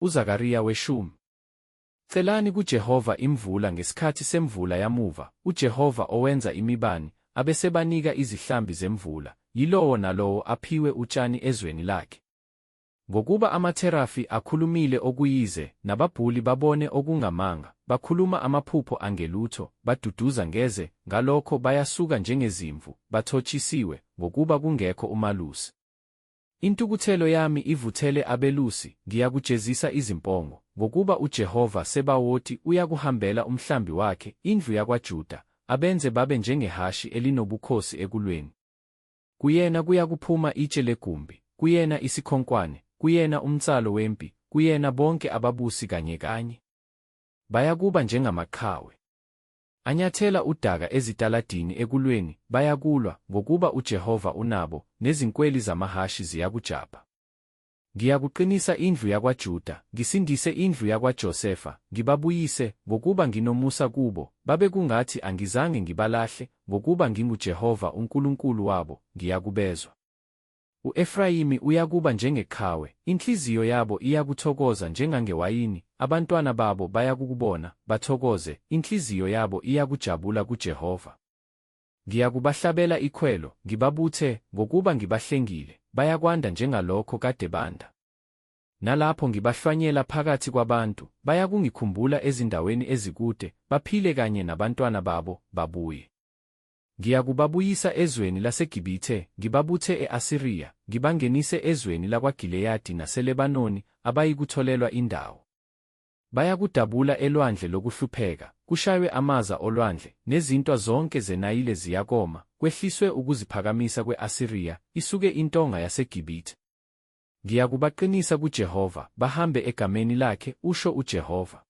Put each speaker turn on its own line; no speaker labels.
uZakariya weshumi. Celani kuJehova imvula ngesikhathi semvula yamuva, uJehova owenza imibani, abesebanika izihlambi zemvula, yilowo nalowo aphiwe utshani ezweni lakhe. Ngokuba amatherafi akhulumile okuyize, nababhuli babone okungamanga, bakhuluma amaphupho angelutho, baduduza ngeze, ngalokho bayasuka njengezimvu, bathotshisiwe, ngokuba kungekho umalusi. Intukuthelo yami ivuthele abelusi, ngiyakujezisa izimpongo, ngokuba uJehova Sebawoti uyakuhambela umhlambi wakhe, indlu yakwaJuda, abenze babe njengehhashi elinobukhosi ekulweni. Kuyena kuyakuphuma itshe legumbi, kuyena isikhonkwane, kuyena umnsalo wempi, kuyena bonke ababusi kanyekanye. Bayakuba njengamaqhawe. Anyathela udaka ezitaladini ekulweni, bayakulwa, ngokuba uJehova unabo, nezinkweli zamahhashi ziyakujabha. Ngiyakuqinisa indlu yakwaJuda, ngisindise indlu yakwaJosefa, ngibabuyise, ngokuba nginomusa kubo, babe kungathi angizange ngibalahle, ngokuba nginguJehova uNkulunkulu wabo, ngiyakubezwa. U-Efrayimi uyakuba njengeqhawe, inhliziyo yabo iyakuthokoza njengangewayini, abantwana babo bayakukubona, bathokoze, inhliziyo yabo iyakujabula kuJehova. Ngiyakubahlabela ikhwelo, ngibabuthe, ngokuba ngibahlengile, bayakwanda njengalokho kade banda. Nalapho ngibahlwanyela phakathi kwabantu, bayakungikhumbula ezindaweni ezikude, baphile kanye nabantwana babo, babuye. Ngiyakubabuyisa ezweni laseGibithe, ngibabuthe e-Asiriya, ngibangenise ezweni lakwaGileyadi naseLebanoni, abayikutholelwa indawo. Bayakudabula elwandle lokuhlupheka, kushaywe amaza olwandle, nezintwa zonke zeNayile ziyakoma, kwehliswe ukuziphakamisa kwe-Asiriya, isuke intonga yaseGibithe. Ngiyakubaqinisa kuJehova, bahambe egameni lakhe, usho uJehova.